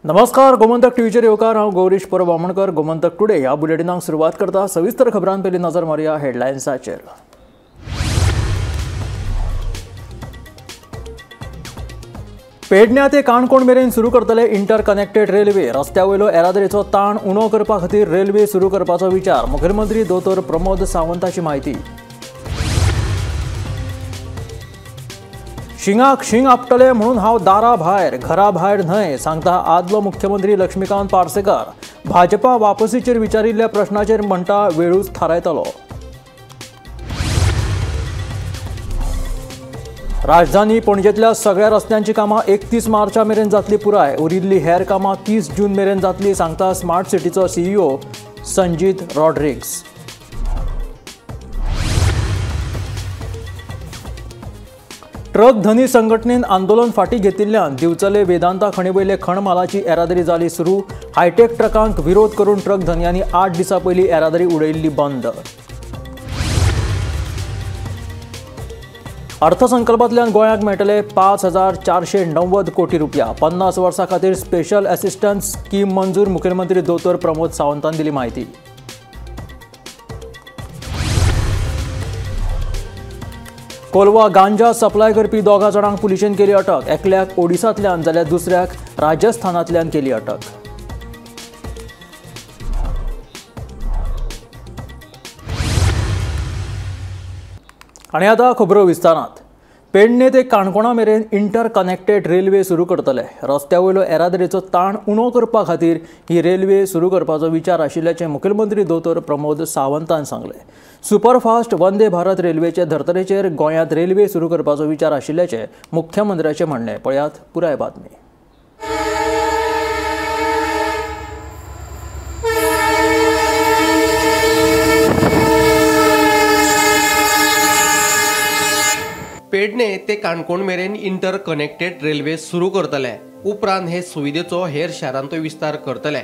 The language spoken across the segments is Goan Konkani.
नमस्कार, गोमंतक टीव्हीचेर येवकार. हांव गौरीश परब आमोणकर. गोमंतक टुडे ह्या बुलेटिनाक सुरवात करता. सविस्तर खबरां पयलीं नजर मारुया हेडलायन्साचेर. पेडण्या ते काणकोण मेरेन सुरू करतले इंटर कनेक्टेड रेल्वे. रस्त्या वयलो येरादारीचो ताण उणो करपा खातीर रेल्वे सुरू करपाचो विचार, मुखेलमंत्री दोतोर प्रमोद सावंताची म्हायती. शिंगाक शिंग आपटले म्हणून हांव दारा भायर, घरा भायर न्हय, सांगता आदलो मुख्यमंत्री लक्ष्मीकांत पार्सेकर. भाजपा वापसीचेर विचारिल्ल्या प्रश्नाचेर म्हणटा वेळूच थारायतलो. राजधानी पणजेतल्या सगळ्या रस्त्यांची कामां 31 मार्चा मेरेन जातली पुराय, उरिल्ली हेर कामां 30 जून मेरेन जातली, सांगता स्मार्ट सिटीचो सीईओ संजीत रॉड्रिग्स. ट्रक धनी संघटनेन आंदोलन फाटी घेतिल्ल्यान दिवचले वेदांता खणी वयले खण मालाची येरादारी जाली सुरू. हायटेक ट्रकांक विरोध करून ट्रक धनयांनी 8 दिसां पयलीं येरादारी उडयिल्ली बंद. अर्थसंकल्पांतल्यान गोंयाक मेळटले 5,490 कोटी रुपया. 50 वर्सां खातीर स्पेशल असिस्टन्स स्कीम मंजूर, मुखेलमंत्री दोतोर प्रमोद सावंतान दिली म्हायती. कोलवा गांजा सप्लाय करपी 2 जाणांक पुलिशेन केली अटक. एकल्याक ओडिसांतल्यान जाल्यार दुसऱ्याक राजस्थानांतल्यान केली अटक. आनी आतां खबरो विस्तारांत. पेडणे ते काणकोणा मेरेन इंटर कनेक्टेड रेल्वे सुरू करतले. रस्त्या वयलो येरादारीचो ताण उणो करपा खातीर ही रेल्वे सुरू करपाचो विचार आशिल्ल्याचें मुखेलमंत्री दोतोर प्रमोद सावंतान सांगलें. सुपरफास्ट वंदे भारत रेल्वेचे धर्तरेचेर गोंयांत रेल्वे सुरू करपाचो विचार आशिल्ल्याचें मुख्यमंत्र्याचें म्हणणें. पळयात पुराय बातमी. पेडणे ते काणकोण मेरेन इंटर कनेक्टेड रेल्वे सुरू करतले. उपरांत हे सुविधेचो हेर शारांतूय विस्तार करतले.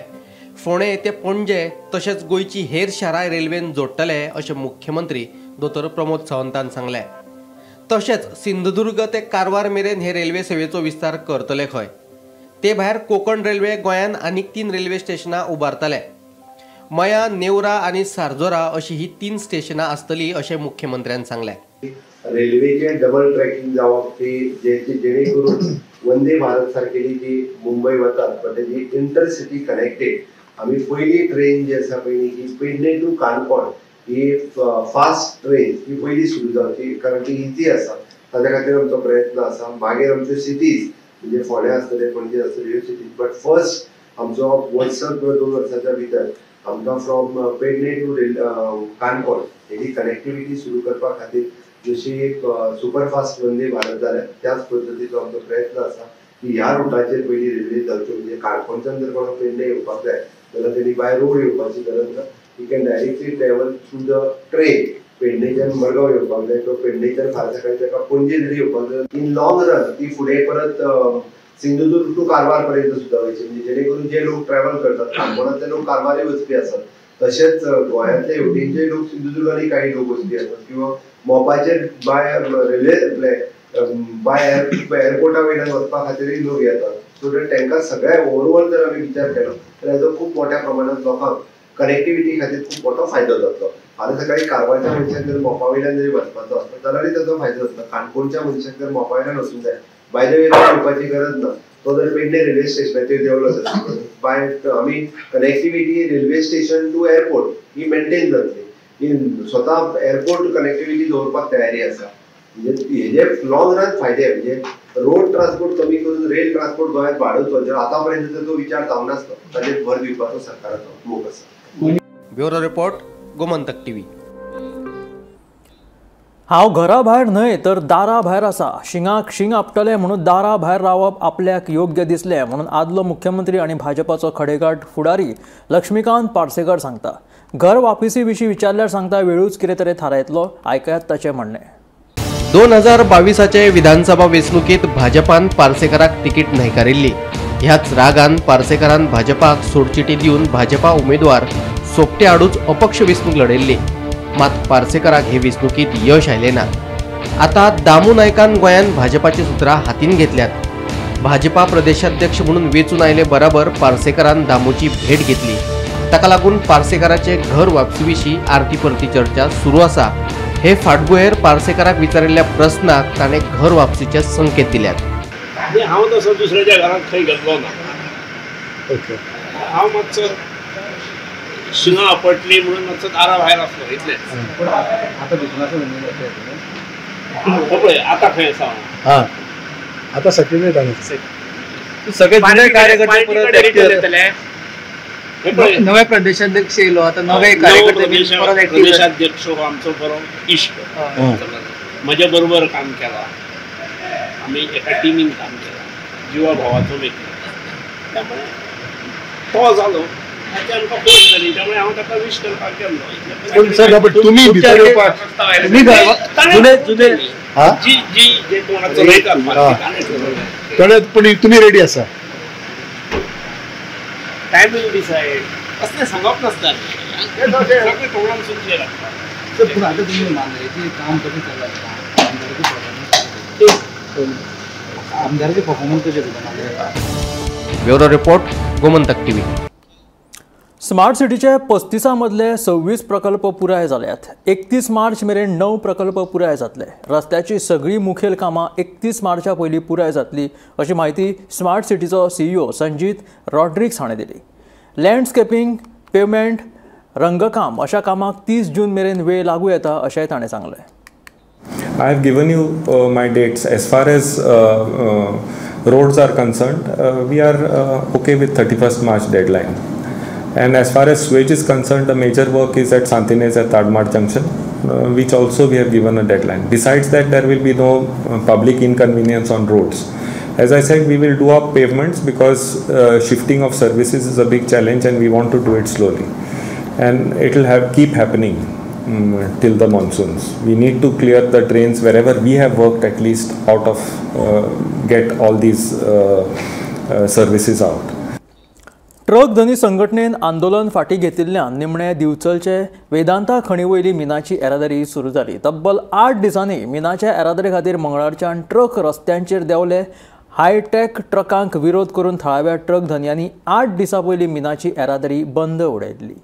फोंडें ते पणजे तशेंच गोंयची हेर शारां रेल्वेन जोडटले अशें मुख्यमंत्री दोतोर प्रमोद सावंतान सांगलें. तशेंच सिंधुदुर्ग ते कारवार मेरेन हे रेल्वे सेवेचो विस्तार करतले खंय. ते भायर कोंकण रेल्वे गोंयांत आनीक 3 रेल्वे स्टेशनां उबारतले. मया, नेवरा आनी सारजोरा अशी ही 3 स्टेशनां आसतली अशें मुख्यमंत्र्यान सांगलें. रेल्वेचे डबल ट्रॅकिंग जावप ती जेणे करून वंदे भारत सारकेली जी मुंबय वतात पण तेजी इंटरसिटी कनेक्टेड आमी पयली ट्रेन जी आसा पयली ही पेडणे टू काणकोण ही फास्ट ट्रेन ही पयली सुरू जावची, कारण ती इजी आसा. ताज्या खातीर आमचो प्रयत्न आसा. मागीर आमच्यो सिटीज म्हणजे फोंडें आसतले, पणजे आसतले, ह्यो सिटीज. बट फर्स्ट आमचो वर्स किंवा 2 वर्साच्या भितर आमकां फ्रॉम पेडणे टू काणकोण हेजी कनेक्टिविटी सुरू करपा खातीर जशी एक सुपरफास्ट वंदे भारत जाल्या त्याच पद्दतीचो आमचो प्रयत्न आसा की ह्या रुटाचेर पयली रेल्वे जावच्यो. म्हणजे काणकोणच्यान जर कोणाक पेडणे येवपाक जाय जाल्यार तेणी बाय रोड येवपाची गरज ना. You can directly travel through the train. पेडणेच्यान Madgaon येवपाक जाय किंवा पेडणेच्यान फाल्यां सकाळी ताका पणजे जरी येवपाक जाय, इन लॉंग रन ती फुडें परत सिंधुदुर्ग टू कारवार पर्यंत सुद्दां वयची. म्हणजे जेणे करून जे लोक ट्रॅव्हल करतात, काणकोणांतले लोक कारवारय वचपी आसात, तशेंच गोंयांतले हेवटेनचे लोक सिंधुदुर्गानय काही लोक वचपी आसात किंवा मोपाचेर बाय रेल्वे बाय एअरपोर्टा वयल्यान वचपा खातीरय लोक येतात. सो that तांकां सगळ्या ओवरऑल जर आमी विचार केलो तर हेजो खूब मोठ्या प्रमाणात लोकांक कनेक्टिविटी खातीर खूब मोठो फायदो जातलो. फाल्यां सकाळी कारवारच्या मनशाक जर मोपा वयल्यान जरी वचपाचो आसता जाल्यारय ताचो फायदो जातलो. काणकोणच्या मनशाक जर मोपा वयल्यान वचूंक जाय, बाय the way येवपाची गरज ना, तो जर पेडणे रेल्वे स्टेशनाचेर देंवलो जाल्यार बाय आमी connectivity railway station to airport he maintain जातली. ही स्वता एअरपोर्ट कनेक्टिविटी दवरपाक तयारी आसा. म्हणजे हेजे लॉंग रन फायदे म्हणजे रोड ट्रान्सपोर्ट कमी करून रेल ट्रान्सपोर्ट गोंयांत वाडोवचो, जर आतां पर्यंत तो विचार जावंक नासलो ताचेर भर दिवपाचो सरकाराचो मोग आसा. Bureau report, Gomantak TV. हांव घरा भायर न्हय तर दारा भायर आसा. शिंगाक शिंग आपटले म्हणून दारा भायर रावप आपल्याक योग्य दिसलें म्हणून आदलो मुख्यमंत्री आनी भाजपाचो खडेगांठ फुडारी लक्ष्मीकांत पार्सेकर सांगता. घर वापिसी विशीं विचारल्यार सांगता वेळूच कितें तरी थारायतलो. आयकयात ताचें म्हणणें. 2022 विधानसभा वेंचणुकेंत भाजपान पार्सेकराक तिकीट न्हयकारिल्ली. ह्याच रागान पार्सेकरान भाजपाक सोडचिटी दिवन भाजपा उमेदवार सोपटे आडूच अपक्ष वेंचणूक लढयल्ली. मात पार्सेकराक हे वेंचणुकेंत यश आयलें ना. आतां दामू नायकान गोंयांत भाजपाची सुत्रां हातीन घेतल्यात. भाजपा प्रदेशाध्यक्ष म्हणून वेंचून आयले बराबर पार्सेकारान दामूची भेट घेतली. ताका लागून पार्सेकाराचे घर वापसी विशीं आरती परती चर्चा सुरू आसा. हे फाटभुंयेर पार्सेकाराक विचारिल्ल्या प्रस्नाक ताणें घर वापसीचे संकेत दिल्यात. हांव तसो दुसऱ्याच्या घरांत खंय गेल्लो ना. हांव मातसो शिंगा आपटली म्हणून मातसो दारा भायर आसलो इतलेंच. पळय आतां खंय आसा हांव. आतां सेक्रेटरीएटान सगळे जुने कार्यकर्ते नवे प्रदेशाध्यक्ष येयलो, आतां नवे कार्यकर्ते प्रदेशाध्यक्ष हो आमचो बरो इश्ट, म्हज्या बरोबर काम केला, आमी एका टिमीन काम केलां, जिवा भावाचो व्यक्ती, त्यामुळे तो जालो ताची आमकां खोस जाली, त्यामुळे हांव ताका विश करपाक गेल्लो. तुमी भितर येवपाक जी जी जे कोणा चलयतात पण तुमी रेडी आसा. टायम will decide असलें सांगप नासता, सगळें तोंडान सुचलें लागता. पूण आतां तुमी मांद्रेचें काम कशें चल्लां, आमदाराचें परफॉर्मन्स कशें आसा Mandrem? Bureau report, Gomantak TV. Smart सिटीचे 35 मदले 26 प्रकल्प पुराय जाल्यात. 31 मार्च मेरेन 9 प्रकल्प पुराय जातले. रस्त्याची सगळी मुखेल कामां 31 मार्चा पयलीं पुराय जातली अशी म्हायती स्मार्ट सिटीचो सीईओ संजीत रॉड्रिक्स हाणें दिली. लँडस्केपिंग, पेवमेंट, रंगकाम अशा कामाक 30 जून मेरेन वेळ लागू येता अशेंय ताणें सांगलें. I have given you my dates. As far as roads are concerned, we are okay with 31st March deadline. And as far as sewage is concerned, the major work is at Santinez at Tadmar Junction, which also we have given a deadline. Besides that, there will be no public inconvenience on roads. As I said, we will do up pavements because shifting of services is a big challenge and we want to do it slowly. And it will keep happening till the monsoons. We need to clear the drains wherever we have worked, at least out of get all these services out. Truck धनी संघटनेन आंदोलन फाटी घेतिल्ल्यान निमणे दिवचलचे वेदांता खणी वयली मिनाची येरादारी सुरू जाली. तब्बल 8 दिसांनी मिनाच्या येरादारी खातीर मंगळारच्यान ट्रक रस्त्यांचेर देंवले. हायटॅक ट्रकांक विरोध करून थळाव्या ट्रक धनयांनी 8 दिसां पयलीं मिनाची येरादारी बंद उडयल्ली.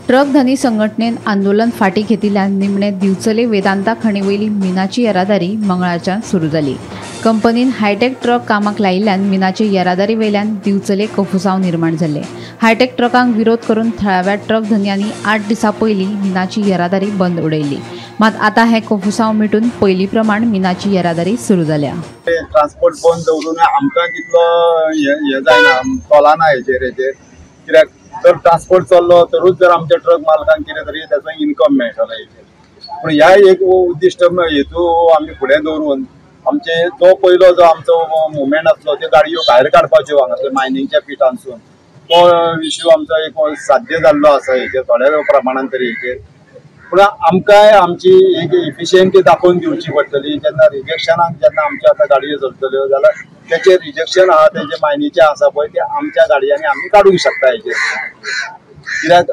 ट्रक धनी संघटनेन आंदोलन फाटी घेतिल्ल्यान निमणे दिवचले वेदांता खणी वयली मिनाची येरादारी मंगळारच्यान सुरू जाली. कंपनीन हायटेक ट्रक कामाक लायिल्ल्यान मिनाचे येरादारी वयल्यान दिवचले कोफुसांव निर्माण जाल्ले. हायटेक ट्रकांक विरोध करून थळाव्या ट्रक धनयांनी 8 दिसां पयलीं मिनाची येरादारी बंद उडयल्ली. मात आतां हें कोफुसांव मिटून पयलीं प्रमाण मिनाची येरादारी सुरू जाल्या. ट्रान्सपोर्ट बंद दवरून आमकां तितलो हें जायना, तोलाना हेचेर हेचेर, कित्याक जर ट्रान्सपोर्ट चल्लो तरूच जर आमच्या ट्रक मालकांक कितें तरी ताचो इनकम मेळटलो हेचेर. पूण ह्या एक उद्दिश्ट हेतू आमी फुडें दवरून आमचे तो पयलो जो आमचो मुवमेंट आसलो त्यो गाडयो भायर काडपाच्यो हांगासर मायनिंगच्या पिठांसून, तो इश्यू आमचो एक साध्य जाल्लो आसा हेचेर थोड्या प्रमाणान तरी हेचेर. पूण आमकांय आमची एक इफिशियंटी दाखोवन दिवची पडटली. जेन्ना रिजेक्शनाक जेन्ना आमच्यो आतां गाडयो चलतल्यो जाल्यार तेचें रिजेक्शन आहा तेजें मायनीचें आसा पळय तें आमच्या गाडयांनी आमी काडूंक शकता हेचेर. कित्याक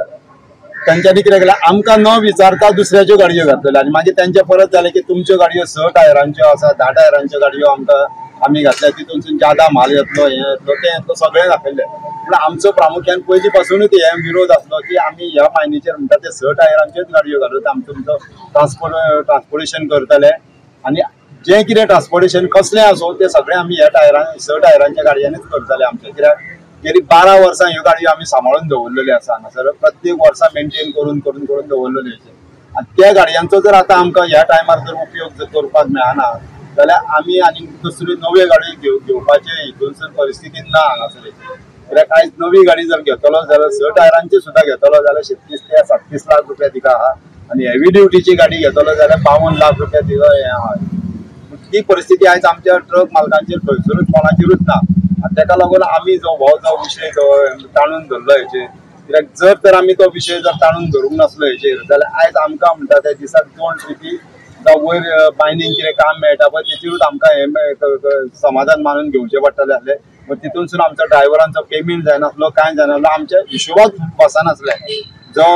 तेंच्यांनी कितें केलें, आमकां न विचारता दुसऱ्याच्यो गाडयो घातलेल्यो आनी मागीर तेंचें परत जालें की तुमच्यो गाडयो 6 टायरांच्यो आसा, 10 टायरांच्यो गाडयो आमकां आमी घातल्या, तितूनसून जादा म्हाल येतलो, हें येतलो, तें येतलो, सगळें दाखयलें. पूण आमचो प्रामुख्यान पयलीं पासुनूच हे विरोध आसलो की आमी ह्या मायनीचेर म्हणटा ते 6 टायरांच्योच गाडयो घालून आमचो तुमचो ट्रान्सपोर्टेशन करतले आनी जें कितें ट्रान्सपोर्टेशन कसलें आसूं तें सगळें आमी ह्या 6 टायरांच्या गाडयांनीच करतले आमचें. कित्याक गेली 12 वर्सां ह्यो गाडयो आमी सांबाळून दवरलेल्यो आसा हांगासर, प्रत्येक वर्सा मेनटेन करून करून करून दवरलेल्यो आसा. आनी त्या गाडयांचो जर आतां आमकां ह्या टायमार जर उपयोग जर करपाक मेळना जाल्यार आमी आनी दुसऱ्यो नव्यो गाडयो घेवपाचे हितूनसून परिस्थितीन ना हांगासर. कित्याक आयज नवी गाडी जर घेतलो जाल्यार 6 टायरांची सुद्दां घेतलो जाल्यार 36 ते 37 लाख रुपया तिका आहा आनी हेवी ड्युटीची गाडी घेतलो जाल्यार 52 लाख रुपया तिका हें आहा. ती परिस्थिती आयज आमच्या ट्रक मालकांचेर खंयसरूच कोणाचेरूच ना. आनी तेका लागून आमी जो हो जो विशय जो ताणून धरलो हेचेर, कित्याक जर तर आमी तो विशय जर ताणून धरूंक नासलो हेचेर जाल्यार आयज आमकां म्हणटा त्या दिसाक 2 ट्रिपी जावं वयर मायनींग कितें काम मेळटा पळय तेचेरूच आमकां हें समाधान मानून घेवचें पडटलें आसलें. तितूनसून आमचो ड्रायव्हरांचो पेमेंट जायनासलो, कांय जायनासलो, आमच्या हिशोबाक बसनासलें. जो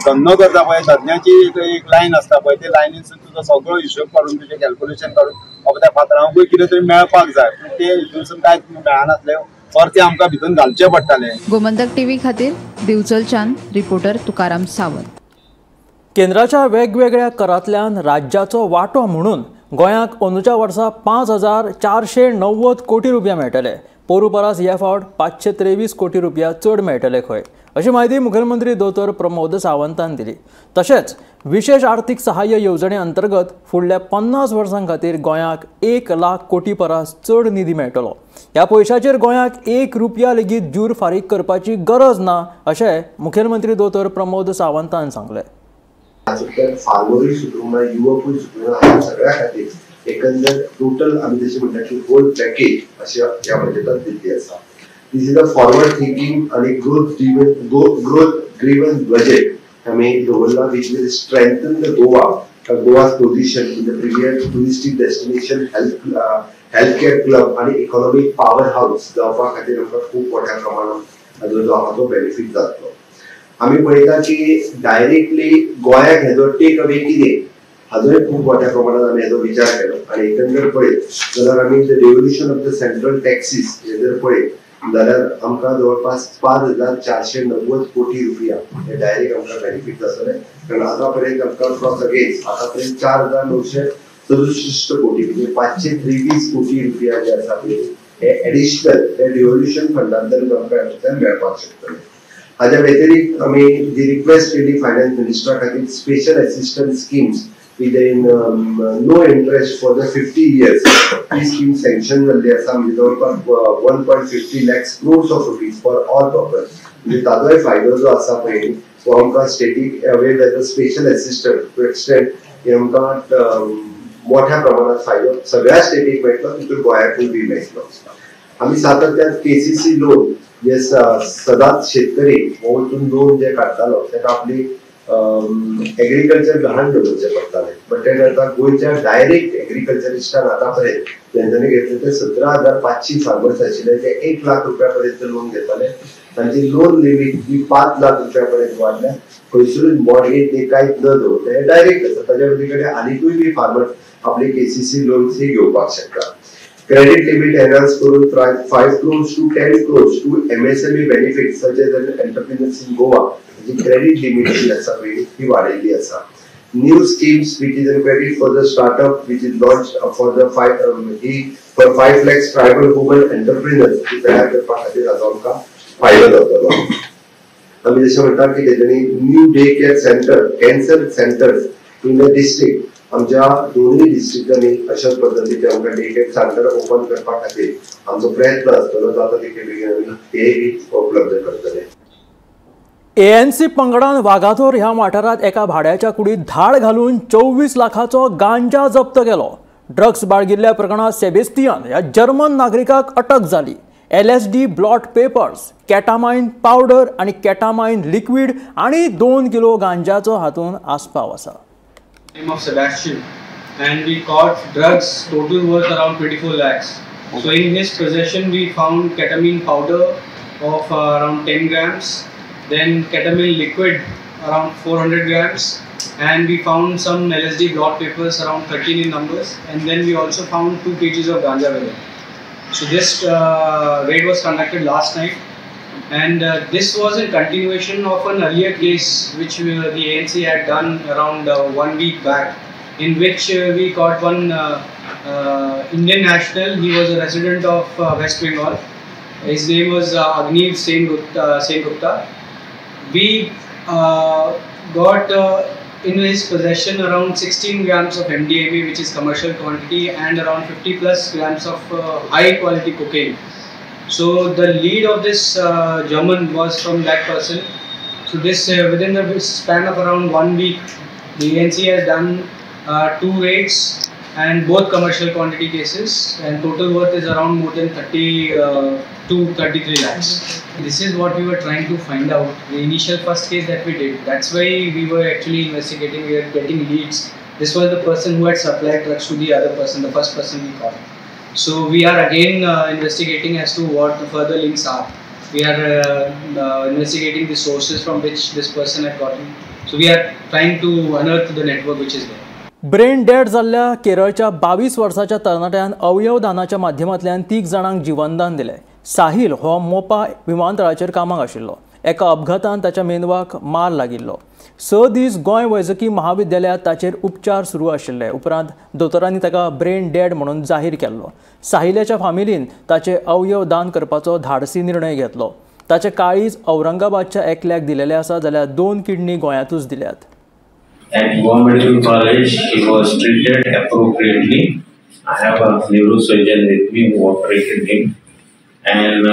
धंदो करता पळय धंद्याची एक लायन आसता पळय, ते लायनीसून तुजो सगळो हिशोब काडून तुजें कॅल्कुलेशन काडून बाबा त्या फातरांकूय कितें तरी मेळपाक जाय, पूण ते हितूनसून कांयच मेळनासलें, परते आमकां भितून घालचें पडटालें. गोमंतक टीव्ही खातीर दिवचलच्यान रिपोर्टर तुकाराम सावंत. केंद्राच्या वेगवेगळ्या करांतल्यान राज्याचो वांटो म्हणून गोंयाक अंदूच्या वर्सा 5,490 कोटी रुपया मेळटले. पोरू परस ह्या फावट 523 कोटी रुपया चड मेळटले खंय, अशी म्हायती मुखेलमंत्री दोतोर प्रमोद सावंतान दिली. तशेंच विशेष आर्थिक सहाय्य येवजणे अंतर्गत फुडल्या 50 वर्सां खातीर गोंयाक 1 लाख कोटी परस चड निधी मेळटलो. ह्या पयशाचेर गोंयाक 1 रुपया लेगीत ज्यूर फारीक करपाची गरज ना, अशें मुखेलमंत्री दोतोर प्रमोद सावंतान सांगलें. फार्मरूय सुदरूंक ना, युवकूय सुदरूंक ना, सगळ्या खातीर एकंदर टोटल आमी जशें म्हणटा की होल पॅकेज अशें ह्या बजेटात दिल्ली आसा. This is a forward thinking आनी ग्रोथ ड्रिवन बजेट आमी दवरला, which will strengthen the Goa's position in the premier touristic destination, health care club आनी इकॉनॉमीक पावर हाऊस जावपा खातीर आमकां खूब मोठ्या प्रमाणात हाजो जो आहा तो बेनिफीट जातलो. आमी पळयता की डायरेक्टली गोंयाक हेजो टेक अवे कितें हाजोय खूब मोठ्या प्रमाणात आमी हेजो विचार केलो. आनी एकंदर पळयत जाल्यार आमी the devolution of the central taxes हे जर पळयत जाल्यार आमकां जवळपास 5,490 कोटी रुपया हे डायरेक्ट आमकां बेनिफीट जातले. कारण आतां पर्यंत आमकां क्रॉस अगेन्स्ट आतां पर्यंत 4,967 कोटी म्हणजे 523 कोटी रुपया जे आसा पळय हे एडिशनल हे डेव्होल्युशन फंडांतल्यान आमकां हातूंतल्यान मेळपाक शकतले. हाज्या व्यतिरिक्त आमी जी रिक्वेस्ट केली फायनान्स मिनिस्टरा खातीर special assistance schemes with in no interest for the 50 years he scheme sanction जाल्ली आसा. म्हणजे जवळपास 1.50 lakhs crores of rupees for all purpose, म्हणजे ताजोय फायदो जो आसा पळय तो आमकां static avail as a special assistant to extend हे आमकां मोठ्या प्रमाणात फायदो सगळ्या स्टेटीक मेळटलो, तितून गोंयाकूय बी मेळटलो. आमी सातत्यान केसीसी लोन जे सदांच शेतकरी वचून लोन जे काडटालो ताका आपली एग्रीकल्चर गहाण दवरचें पडटालें, बट ते आतां गोंयच्या डायरेक्ट एग्रीकल्चरिस्टान आतां पर्यंत तेंच्यांनी घेतले ते 17,500 फार्मर्स आशिल्ले ते 1 लाख रुपया पर्यंत लोन घेताले. तांची लोन लिमीट ही 5 लाख रुपया पर्यंत वाडल्या. खंयसरूच मॉर्गेज न्ही कांयच न दवरता हे डायरेक्ट आसा. ताज्या पली कडेन आनिकूय बी फार्मर्स आपले केसीसी लोन्स ही घेवपाक शकता. क्रेडिट लिमिट एनहान्स करून 5 crores to 10 crores to MSME benefits such as entrepreneurs in Goa ji credit limit जी आसा पळय ती वाडयल्ली आसा. New schemes which is an credit for the startup which is launch for the 5 lakhs tribal women entrepreneurs ती तयार करपा खातीर हाजो आमकां फायदो जातलो. आमी जशें म्हणटा की तेज्यांनी new day care centre, cancer centres in the district, आमच्या दोनूय डिस्ट्रिक्टांनी अशाच पद्दतीचे आमकां डे केअर सेंटर ओपन करपा खातीर आमचो प्रयत्न आसतलो. जाता तितले बेगीन आमी तेय बी उपलब्ध करतले. एएनसी पंगडान वागातोर ह्या वाठारांत एका भाड्याच्या कुडीत धाड घालून 24 लाखाचो गांजा जप्त केलो. ड्रग्स बाळगिल्ल्या प्रकरणांत सेबेस्तियन ह्या जर्मन नागरिकाक अटक जाली. LSD blot papers, ketamine powder आनी केटामाइन लिक्विड आनी 2 किलो गांजाचो हातूंत आस्पाव आसा. Name of Sebastian, and we caught drugs total worth around 24 lakhs. So in his possession we found ketamine powder of around 10 grams, then ketamine liquid around 400 grams, and we found some LSD blot papers around 13 in numbers, and then we also found 2 kgs of ganja with it. So this raid was conducted last night, and this was in continuation of an earlier case which the ANC had done around 1 week back, in which we caught one Indian national. He was a resident of West Bengal. His name was Agniv Sen Gupta. We got in his possession around 16 grams of MDMA, which is commercial quantity, and around 50 plus grams of high quality cocaine. So the lead of this German was from that person. So this within the span of around 1 week, the ANC has done 2 raids and both commercial quantity cases, and total worth is around more than 32, 33 lakhs. This is what we were trying to find out. The initial first case that we did, that's why we were actually investigating, we were getting leads. This was the person who had supplied drugs to the other person, the first person we caught. So we are again investigating as to what the further links are. We are investigating the sources from which this person had gotten. So we are trying to unearth the network which is there. Brain dead जाल्ल्या केरळच्या 22 वर्साच्या तरणाट्यान अवयवदानाच्या माध्यमांतल्यान 3 जाणांक जिवनदान दिलें. साहिल हो मोपा विमानतळाचेर कामाक आशिल्लो. एका अपघातान ताच्या मेंदवाक मार लागिल्लो. 6 दीस गोंय वैजकी महाविद्यालयांत ताचेर उपचार सुरू आशिल्ले. उपरांत दोतोरांनी ताका ब्रेन डेड म्हणून जाहीर केल्लो. साहिलाच्या फामिलीन ताचे अवयव दान करपाचो धाडसी निर्णय घेतलो. ताचे काळीज औरंगाबादच्या एकल्याक दिलेले आसा, जाल्यार 2 किडनी गोंयांतूच दिल्यात. At Goa Medical College, he was treated appropriately. I have a neurosurgeon with me who operated him, and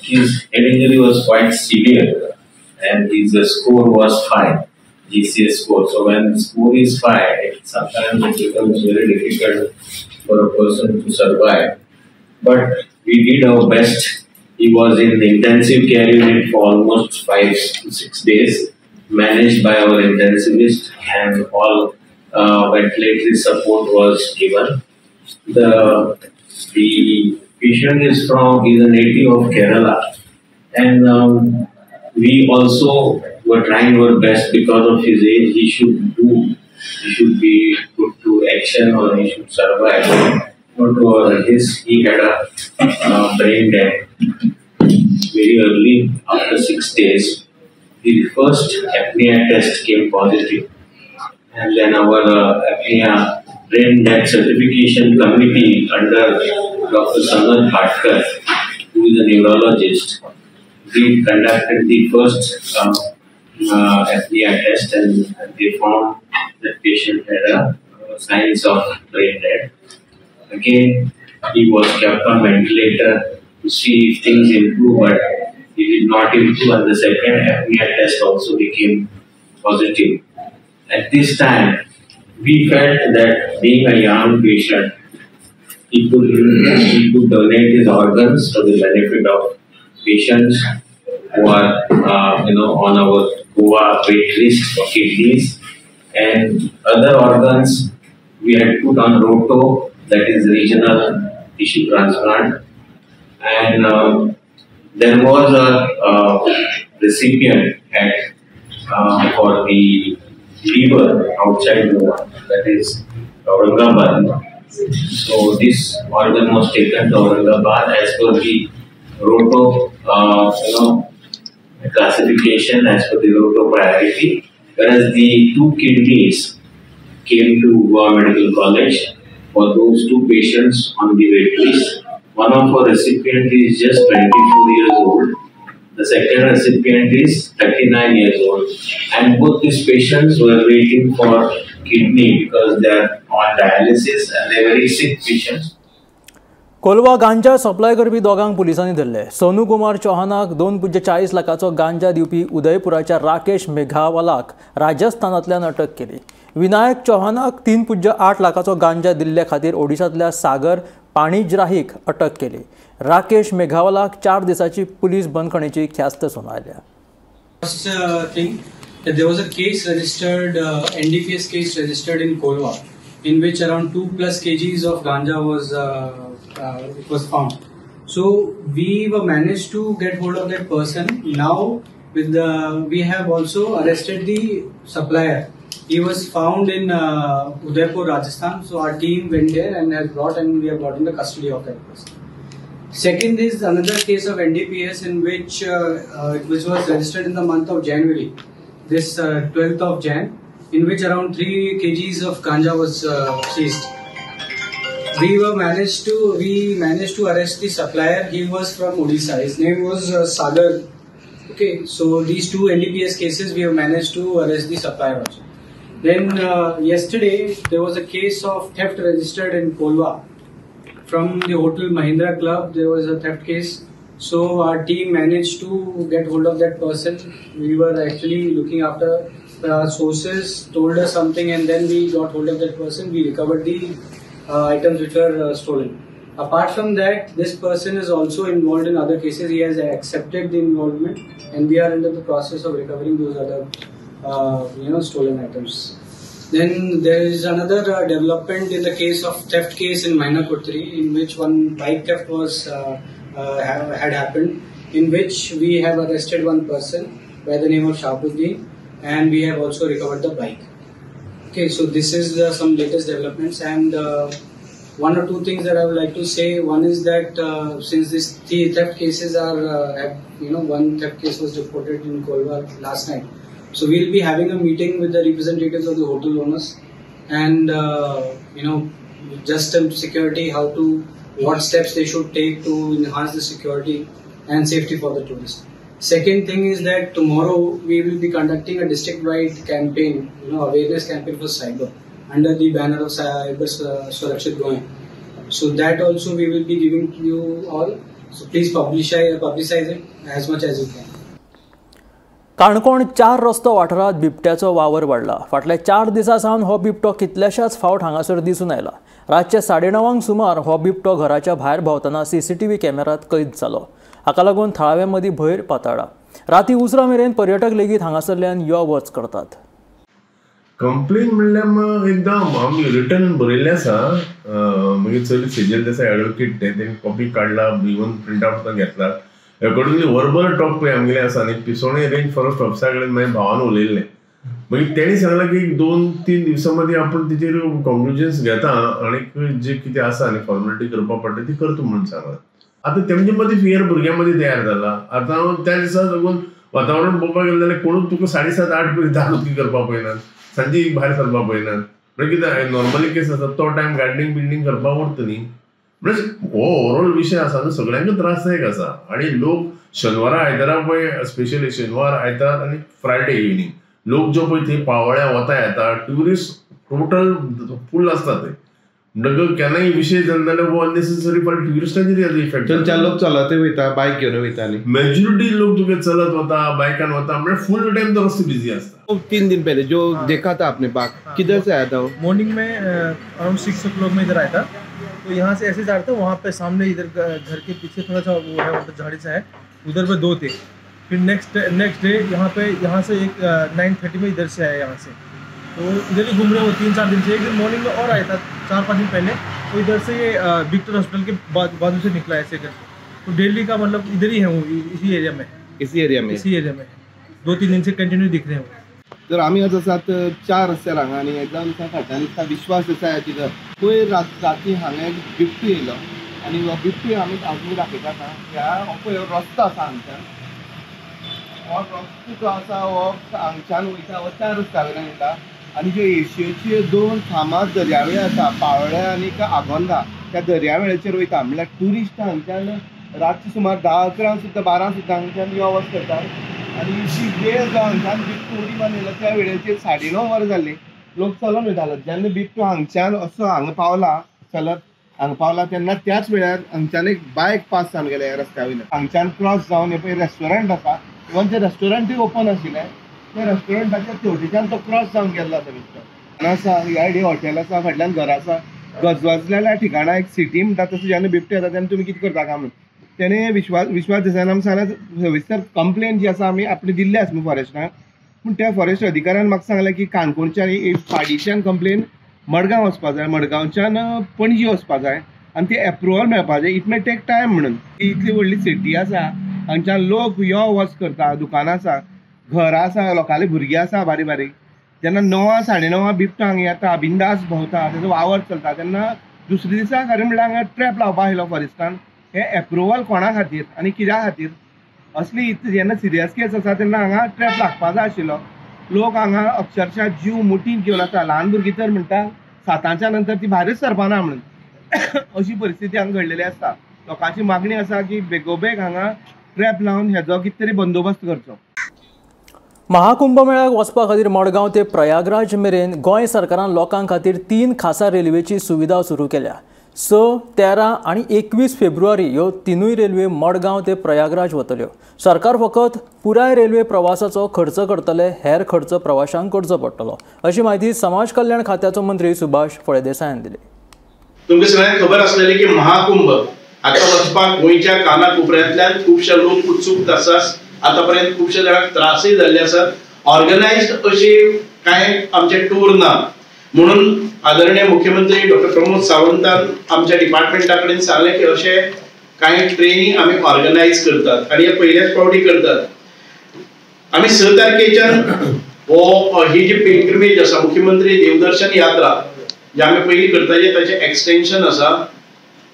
his head injury was quite severe, and his score was 5, GCS score. So when score is 5, sometimes it becomes very difficult for a person to survive. But we did our best. He was in the intensive care unit for almost 5 to 6 days, managed by our intensivist, and all ventilatory support was given. The patient is a native of Kerala, and we also were trying our best. Because of his age, he should be put to action, or he should survive. But he had a brain death very early, after 6 days. The first apnea test came positive, and then our apnea brain death certification committee under Dr. Sanat Bhatkar, who is a neurologist, we conducted the first apnea test, and they found that patient had a signs of brain death. Again, he was kept on ventilator to see if things improve, but he did not improve, and the second apnea test also became positive. At this time, we felt that being a young patient, he could donate his organs for the benefit of patients who are on our Goa wait list for kidneys, and other organs we had put on ROTO, that is regional tissue transplant, and there was a recipient for the liver outside Goa, that is Aurangabad. So this organ was taken to Aurangabad as per the ROTO classification, as per the ROTO priority, whereas the 2 kidneys came to Goa Medical College for those 2 patients on the wait list. One of our recipient is just 24 years old. The second recipient is 39 years old. And both these patients were waiting for kidney because they are on dialysis and they are very sick patients. Colva गांजा सप्लाय करपी दोगांक पुलिसांनी धरले. सोनू कुमार चौहानाक 2.40 लाखाचो गांजा दिवपी उदयपुराच्या राकेश मेघावालाक राजस्थानांतल्यान अटक केली. विनायक चौहानाक 3.8 लाखाचो गांजा दिल्ले खातीर ओडिशांतल्या सागर पाणीग्राहीक अटक केली. राकेश मेघावालाक 4 दिसांची पुलीस बंदखणीची ख्यास्त सुनायल्या. First thing, that there was a case registered, NDPS case registered in Kolwa, in which around 2+ kgs of ganja was found. So we were managed to get hold of that person. Now we have also arrested the supplier. He was found in Udaipur, Rajasthan. So our team went there and has brought, and we have got in the custody of that person. Second is another case of NDPS in which which was registered in the month of January, this 12th of Jan, in which around 3 kgs of ganja was seized. We managed to arrest the supplier. He was from Odisha. His name was Sagar. Okay, so these 2 NDPS cases we have managed to arrest the supplier also. Then yesterday there was a case of theft registered in Kolwa. From the hotel Mahindra Club there was a theft case. So our team managed to get hold of that person. We were actually looking after our sources, told us something, and then we got hold of that person. We recovered the items which were stolen. Apart from that, this person is also involved in other cases. He has accepted the involvement, and we are under the process of recovering those other stolen items. Then there is another development in the case of theft case in Mainakotri, in which one bike theft was had happened. in which we have arrested one person by the name of Shahabuddin and we have also recovered the bike. Okay, so this is some latest developments, and one or two things that I would like to say. One is that since these three theft cases are, one theft case was reported in Colva last night. So we'll be having a meeting with the representatives of the hotel owners and, just security, what steps they should take to enhance the security and safety for the tourists. Second thing is that tomorrow we will be conducting a district-wide campaign, awareness campaign for cyber under the banner of Cyber Surakshit Goa. So that also we will be giving to you all. So please publicize it as much as you can. Canacona चार रस्तो वाठारांत बिबट्याचो वावर वाडला. फाटल्या 4 दिसां सावन हो बिबटो कितल्याशाच फावट हांगासर दिसून आयला. रातच्या 9:30 सुमार हो बिबटो घराच्या भायर भोंवतना सीसीटीव्ही कॅमेरात कैद जालो. हाका लागून थळाव्यां मदीं भंय पातळ्ळा. राती उसरां मेरेन पर्यटक लेगीत हांगासरल्यान यो वच करतात. कंप्लेन म्हणल्यार एकदम आमी रिटर्न बरयल्लें आसा. मागीर चली सेजल देसाय एडवोकेट तेणी कॉपी काडला, इवन प्रिंट आवट घेतला. अकॉर्डिंगली वर्बल टॉक पळय आमगेलें आसा आनी पिसोणे रेंज फॉरेस्ट ऑफिसरा कडेन मागीर भावान उलयल्लें. मागीर तेणी सांगलां की 2-3 दिवसां मदीं आपूण तेजेर कॉन्क्लुजन्स घेता आनी जे कितें आसा आनी फॉर्मेलिटी करपाक पडटा ती करता म्हणून सांगलां. आतां तेमचे मदीं फियर भुरग्यां मदीं तयार जाला. आतां त्या दिसा साकून वातावरण पळोवपाक गेलें जाल्यार कोणूच तुका 7:30-8 पर्यंत दार उक्ती करपाक पळयनात, सांजे भायर सरपाक पळयनात. म्हळ्यार कितें नॉर्मली केस आसा तो टायम गार्डनिंग बिल्डींग करपाक उरता न्ही. म्हणजे हो ओवरऑल विशय आसा न्हू, सगळ्यांकूच त्रासदायक आसा. आनी लोक शेनवारा आयतारा पळय, स्पेशली शेनवार आयतार आनी फ्रायडे इवनींग लोक जो पळय थंय पावळ्या वता येता, ट्युरिस्ट टोटल फूल आसता थंय. म्हणटकच केन्नाय विशय जालो जाल्यार हो अननेसेसरी पण ट्युरिस्टांचेर इफेक्ट. थंयच्यान लोक चलत वयता, बायक घेवन वयता, मेजॉरिटी लोक तुका चलत वता, बायकान वता, म्हणजे फुल टाइम तो रस्तो बिजी आसता. 3 दिन पहले जो देखा था आपने बाघ, किधर से आया था वो? मॉर्निंग में अराउंड 6 o'clock में इधर आया था. तो यहाँ से ऐसे जा रहा था, वहाँ पे सामने इधर घर के पीछे थोड़ा सा वो है, मतलब झाड़ी सा है, उधर पे 2 थे. फिर नेक्स्ट डे यहाँ पे, यहाँ से एक 9:30 में इधर से आया, यहाँ से तो इधर ही घूम रहे हो 3-4 दिन से. एक दिन मॉर्निंग में और आया था 4-5 दिन पहले, तो इधर से ये विक्टर हॉस्पिटल के बाजू से निकला ऐसे करके. तो डेली का मतलब इधर ही है वो, इसी एरिया में, इसी एरिया में 2-3 दिन से कंटिन्यू दिख रहे हैं. तर आमी आज आसात 4 रस्त्यार हांगा आनी एकदम फाटल्यान दिसता विश्वास देसाय तिथं पयर राती हांगा एक बिबटो येयलो आनी हो बिबटो आमी आजून दाखयतात. ह्या हो पळय रस्तो आसा हांगच्यान, हो रस्तो जो आसा हो हांगच्यान वयता, हो 4 रस्त्या वयल्यान वयता. आनी ज्यो एशियेच्यो 2 फामाद दर्यावेळ आसा, पावळ्या आनी आगोंदा, त्या दर्यावेळेचेर वयता. म्हणल्यार ट्युरिस्ट हांगच्यान रातचे सुमार 10-11 सुद्दां 12 सुद्दां हांगच्यान यो वच करतात. आनी जी वेळ जो हांगच्यान बिबटो उडी मारून येयलो त्या वेळेचेर 9:30 वरां जाल्लीं, लोक चलोन वयतालो. जेन्ना बिबटो हांगच्यान असो हांगा पावला, चलत हांगा पावला, तेन्ना त्याच वेळार हांगच्यान एक बायक पास जावन गेले ह्या रस्त्या वयल्यान. हांगच्यान क्रॉस जावन हे पळय रेस्टॉरंट आसा, इवन तें रेस्टॉरंटूय ओपन आशिल्लें, त्या रेस्टॉरंटाच्या तेवटेच्यान तो क्रॉस जावन गेल्लो आसा बिबटो. आसा ह्या सायडी हॉटेल आसा, फाटल्यान घर आसा. गजवाजलेल्या ठिकाणा एक सिटी म्हणटा तसं जेन्ना बिबटे येता तेन्ना तुमी कितें करता काय म्हणून तेणें विश्वास देसायान आमकां सांगलें, सविस्तर कंप्लेन जी आसा आमी आपली दिल्ली आसा न्हू फॉरेस्टाक. पूण त्या फॉरेस्ट अधिकाऱ्यान म्हाका सांगलें की काणकोणच्यान पाडीच्यान कंप्लेन मडगांव वचपा जाय, मडगांवच्यान पणजी वचपा जाय आनी ती एप्रुवल मेळपा जाय, it may take time म्हणून. इतली व्हडली सिटी आसा, हांगच्यान लोक यो वच करता, दुकानां आसा, घरां आसा, लोकांली भुरगीं आसा बारीक बारीक. जेन्ना 9 साडे 9 बिबटो हांगा येता, बिंदास भोंवता, तेजो वावर चलता, तेन्ना दुसरे दिसा खरें म्हणल्यार हांगा ट्रॅप लावपा आयलो फॉरेस्टान. हे एप्रुवल कोणा खातीर आनी कित्या खातीर? असली जेन्ना सिरियस केस आसा तेन्ना हांगा ट्रॅप लागपा जाय आशिल्लो. लोक हांगा अक्षरशः जीव मुठींत घेवन आसा. ल्हान भुरगीं तर म्हणटा 7च्या नंतर ती भायरच सरपाना म्हणून. अशी परिस्थिती हांगा घडलेली आसता. लोकांची मागणी आसा की बेगोबेग हांगा ट्रॅप लावन हेजो कितें तरी बंदोबस्त करचो. महाकुंभमेळ्याक वचपा खातीर मडगांव ते प्रयागराज मेरेन गोंय सरकारान लोकां खातीर 3 खासा रेल्वेची सुविधा सुरू केल्या. 6, 13 आनी 21 फेब्रुवारी ह्यो 3 रेल्वे मडगांव ते प्रयागराज वतल्यो. सरकार फकत पुराय रेल्वे प्रवासाचो खर्च करतले, हेर खर्च प्रवाशांक करचो पडटलो, अशी म्हायती समाज कल्याण खात्याचो मंत्री सुभाष फळदेसायान दिली. तुमकां सगळ्यांक खबर आसलेली की महाकुंभ हाका वचपाक गोंयच्या काना कोपऱ्यांतल्यान खुबशे लोक उत्सूक आसात. आतापर्यंत खुबशे जाणांक त्रासय जाल्ले आसात. ऑर्गनायज्ड अशी कांय आमचे टूर ना म्हणून आदरणीय मुख्यमंत्री डॉक्टर प्रमोद सावंतान आमच्या डिपार्टमेंटा कडेन सांगलें की अशे कांय ट्रेनी आमी ऑर्गनायज करतात आनी हे पयल्याच फावटी करतात. आमी 6 तारखेच्यान हो ही जी पिलग्रिमेज आसा मुख्यमंत्री देवदर्शन यात्रा जे आमी पयलीं करताले ताचें एक्सटेंशन आसा.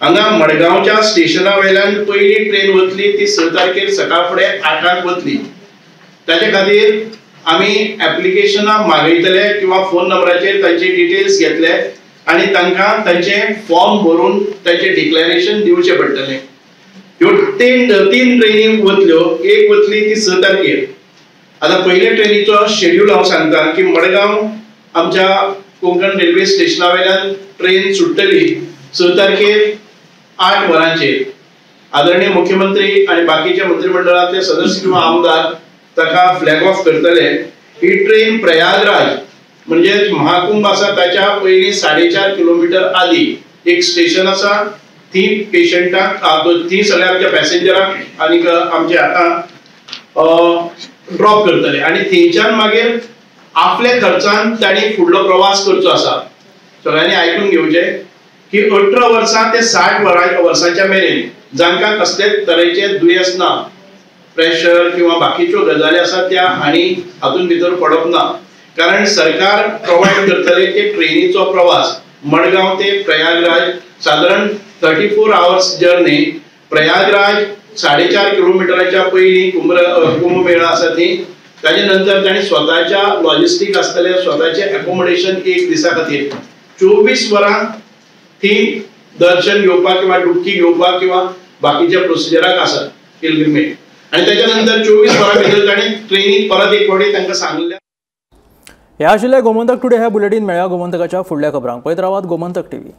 हांगा मडगांवच्या स्टेशना वयल्यान पयली ट्रेन वतली ती 6 तारखेर सकाळ फुडें 8 वतली. ताचे खातीर आमी एप्लिकेशनां मागयतले किंवा फोन नंबराचेर तांचे डिटेल्स घेतले आनी तांकां तांचे फॉर्म भरून तांचें डिक्लेरेशन दिवचें पडटलें. ह्यो तीन ट्रेनी वतल्यो, एक वतली ती 6 तारखेर. आतां पयले ट्रेनीचो शेड्यूल हांव सांगता की मडगांव आमच्या कोंकण रेल्वे स्टेशना वयल्यान ट्रेन सुट्टली 6 तारखेर 8 वरांचेर. आदरणीय मुख्यमंत्री आनी बाकीचे मंत्रिमंडळांतले सदस्य किंवा आमदार ताका फ्लॅग ऑफ करतले. ही ट्रेन प्रयागराज म्हणजे महाकुंभ आसा ताच्या पयलीं 4.5 किलोमिटर आदी एक स्टेशन आसा, थी पेशंटाक थी सगळ्या आमच्या पॅसेंजराक आनीक आमचे आतां ड्रॉप करतले आनी थंयच्यान मागीर आपल्या खर्चान तांणी फुडलो प्रवास करचो आसा. सगळ्यांनी आयकून घेवचें की 18 वर्सां ते 60 वर्सांच्या मेरेन जांकां कसलेच तरेचे दुयेंस ना, प्रेशर किंवा बाकीच्यो गजाली आसा त्या हांणी हातूंत भितर पडप ना, कारण सरकार प्रोवायड करतले ते ट्रेनीचो प्रवास मडगांव ते प्रयागराज सादारण 34 आवर्स जर्नी. प्रयागराज 4.5 किलोमिटराच्या पयलीं कुंभमेळा आसा ती, ताजे नंतर तांणी स्वताच्या लॉजिस्टीक आसतले, स्वताचे एकोमोडेशन एक दिसा खातीर 24 वरां थी दर्शन घेवपाक किंवा डुबकी घेवपाक किंवा बाकीच्या प्रोसिजराक आसा पिलग्रिमेज. आनी ताच्या नंतर 24 वरां भितर तांणी ट्रेनीक परत एक फावटी तांकां सांगलें. हे आशिल्लें गोमंतक टुडे हे बुलेटीन. मेळया गोमंतकाच्या फुडल्या खबरांक. पळयत रावात गोमंतक टीव्ही.